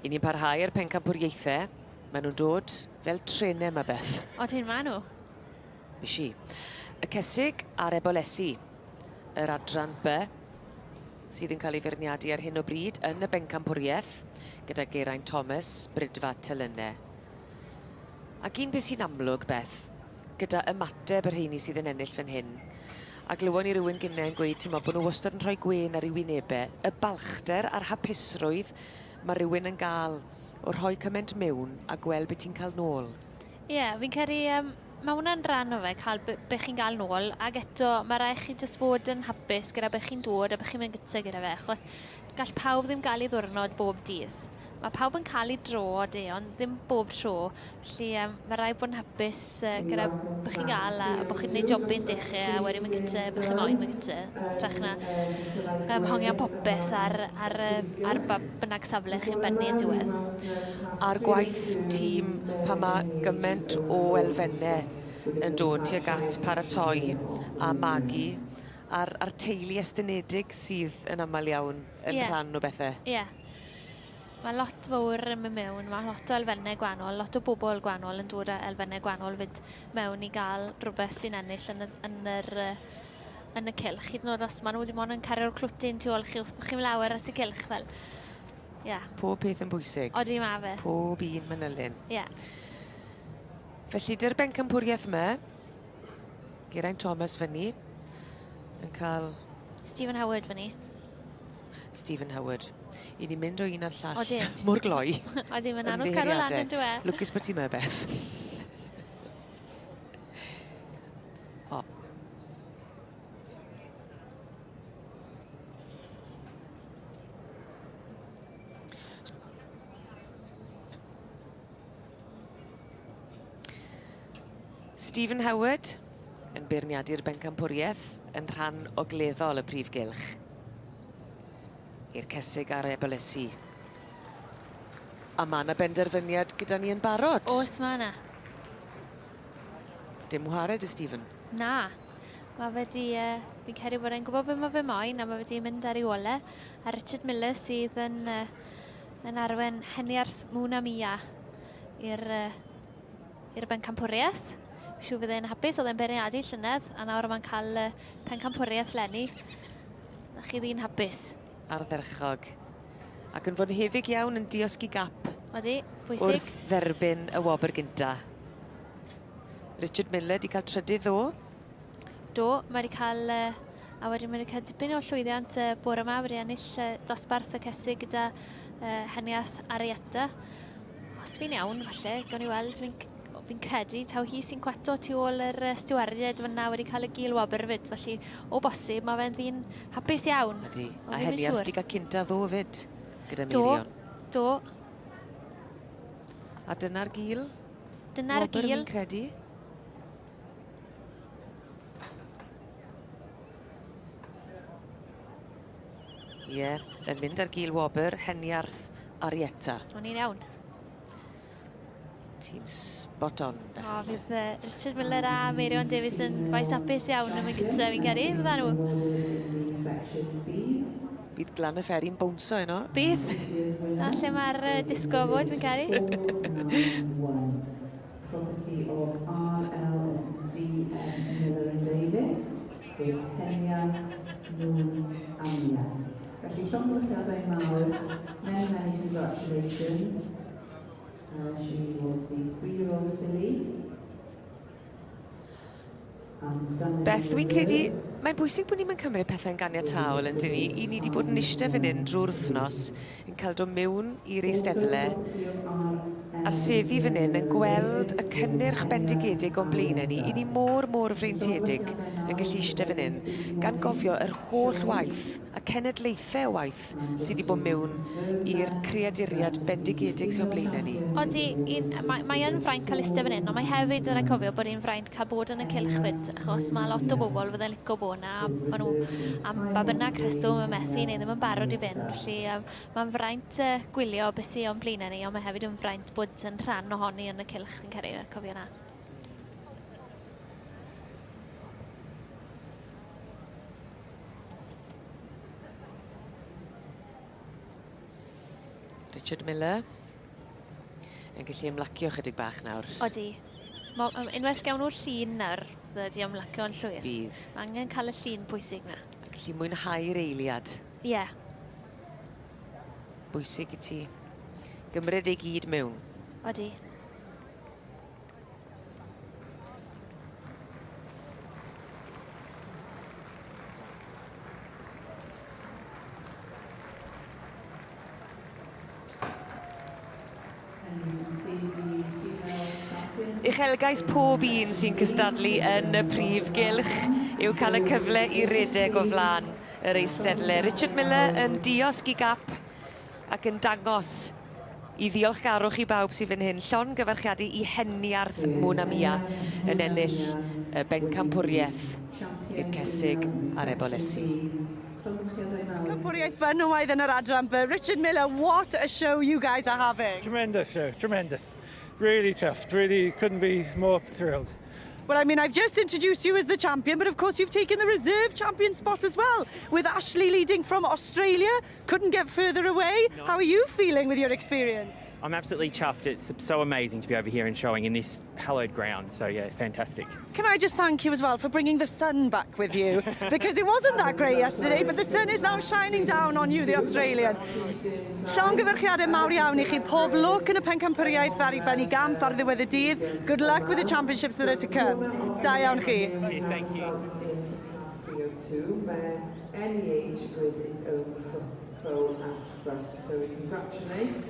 I ni'n parhau ar pencampwriaethau, maen nhw'n dod fel trenau yma Beth. Odyn, maen nhw. Bisi. Y cesig a'r ebolesi, yr adran B, sydd yn cael ei feirniadu ar hyn o bryd yn y bencampwriaeth, gyda Geraint Thomas, Brydfa Telynne. Ac un peth sy'n amlwg, Beth, gyda ymateb y rheini sydd yn ennill fan hyn, a glywon ni rywun gynne yn gweud, ti'n bod nhw wastad yn rhoi gwên ar eu wynebau, y balchder a'r hapusrwydd mae rhywun yn gael o rhoi cymaint mewn a gweld beth ti'n cael nôl. Ie, yeah, fi'n credu um, mae hwnna'n rhan o fe, cael be, be chi'n gael nôl, ac eto mae rhaid chi jyst fod yn hapus gyda be chi'n dod a be chi'n mynd gyda gyda fe, achos gall pawb ddim gael ei ddwrnod bob dydd. Mae pawb yn cael ei dro, odi, ond ddim bob tro. Felly um, mae rhaid bod yn hapus uh, gyda be chi'n gael a, a bod chi'n gwneud jobyn dechrau a wedyn mynd gyda be chi'n moyn mynd gyda. Trach na um, hongian popeth ar, ar, ar ba bynnag safle chi'n bennu yn diwedd. A'r gwaith tîm pan mae gymaint o elfennau yn dod tuag at paratoi a magu a'r, a'r teulu estynedig sydd yn aml iawn yn yeah. rhan o bethau. Ie. Yeah. Mae lot fawr yn mynd mewn, mae lot o elfennau gwahanol, lot o bobl gwahanol yn dod â elfennau gwahanol fyd mewn i gael rhywbeth sy'n ennill yn y, yn yr, yn y cylch. Hyd yn oed os maen nhw wedi bod yn cario'r clwtyn tu ôl chi wrth bod chi'n lawer at y cylch fel. Ie. Yeah. Pob peth yn bwysig. Odi ma fe. Pob un manylyn. Ie. Yeah. Felly dy'r bencampwriaeth yma, Geraint Thomas fyny, yn cael... Stephen Howard fyny. Stephen Howard. I ni'n mynd o un ar llall. Odyn. Mor gloi. Odyn, mae'n anodd cadw lan yn dyw e. Lwcus bod ti 'ma, Beth. o. Stephen Howard yn beirniadu'r bencampwriaeth yn rhan ogleddol y prif gylch. I'r cesig a'r ebolesi. A mae yna benderfyniad gyda ni yn barod. Oes, mae yna. Dim wared y Stephen. Na. Mae fe di, uh, fi'n credu bod e'n gwybod beth mae fe moyn a mae fe di mynd ar ei ole. A Richard Miller sydd yn, uh, yn arwen Heniarth Mwn a Mia i'r uh, i'r bencampwriaeth. Siw fydd e'n hapus, oedd e'n beirniadu llynedd, a nawr mae'n cael uh, pencampwriaeth lenni. Na chi ddyn hapus. Ardderchog. Ac yn fonheddig iawn yn diosg i gap. Odi, bwysig. Wrth dderbyn y wobr gynta. Richard Miller di cael trydydd ddo. Do, mae wedi cael, uh, a wedyn mae wedi cael dipyn o llwyddiant uh, bore yma, wedi ennill uh, dosbarth y cesig gyda uh, Heniath Arietta. Os fi'n iawn, falle, gawn ni weld, fi'n fi credu taw hi sy'n cwato tu ôl yr stiwardiaid fyna wedi cael y gil wobr fyd, felly o bosib mae fe'n ddyn hapus iawn. Ydy, a heddi ar wedi cael cynta ddo fyd gyda Meirion. Do, do. A dyna'r gil? Dyna'r gil. Wobr fi'n credu. Ie, yn mynd ar gil wobr, Heniarth Arietta. O'n i'n iawn. Ti'n spot on, Beth. O, fydd uh, Richard Miller a Meirion Davies yn faes hapus iawn yn mynd gytre, fi'n credu, fydda nhw. Bydd Glan y Fferi'n bownso heno. Bydd. Na lle mae'r uh, disgo fod, fi'n credu. Property of RLDM Miller and Davies with Heniath Moon Amia. Felly llongyfarchiadau mawr, many many congratulations. Uh, she was the three-year-old filly. Beth, dwi'n credu, mae'n bwysig bod ni'n cymryd pethau'n ganiataol yn dyn ni. I ni wedi bod yn eistedd fan hyn drwy'r wythnos yn cael dod mewn i'r eisteddle a'r seddi fan hyn yn gweld y cynnyrch bendigedig o'n blaenau ni. I ni mor, mor freintiedig yn gallu eistedd fan hyn, gan gofio yr holl waith a cenedlaethau o waith sydd wedi bod mewn i'r creaduriad bendigedig sy'n o'n blaenau ni. Odi, un, mae, mae yn fraint cael eistedd fan hyn, ond mae hefyd yn rhaid cofio bod hi'n fraint cael bod yn y cylch fyd, achos mae lot o bobl fydde'n licio bod na, maen nhw am ba bynnag rheswm yn methu neu ddim yn barod i fynd, felly um, mae'n fraint uh, gwylio beth sy'n o'n blaenau ni, ond mae hefyd yn fraint bod yn rhan ohoni yn y cylch, fi'n credu, cofio na. Richard Miller yn gallu ymlacio chydig bach nawr. Odi. Unwaith gawn nhw'r llun nawr, fydde di ymlacio'n llwyr. Bydd. Ma' angen cael y llun pwysig 'na. A gallu mwynhau'r eiliad. Ie. Yeah. Bwysig i ti gymryd ei gyd mewn. Odi. Uchelgais pob un sy'n cystadlu yn y prif gylch yw cael y cyfle i redeg o flaen yr eisteddle. Richard Miller yn diosg i gap ac yn dangos i ddiolchgarwch i bawb sydd fan hyn. Llongyfarchiadu i Heniarth Mwnamia yn ennill y bencampwriaeth i'r cesig a'r ebolesi. Pencampwriaeth benywaidd yn yr adran B. Richard Miller, what a show you guys are having. Tremendous show, tremendous. Really chuffed, really couldn't be more thrilled. Well, I mean, I've just introduced you as the champion, but of course you've taken the reserve champion spot as well, with Ashley leading from Australia. Couldn't get further away. No. How are you feeling with your experience? I'm absolutely chuffed. It's so amazing to be over here and showing in this hallowed ground. So, yeah, fantastic. Can I just thank you as well for bringing the sun back with you? Because it wasn't that great yesterday, but the sun is now shining down on you, the Australian. Llongyfarchiadau mawr iawn i chi. Pob lwc yn y pencampwriaeth ar ei ben i gamp ar ddiwedd y dydd. Good luck with the championships that are to come. Da iawn chi. Thank you. 302, where any age with its own foal at front. So we congratulate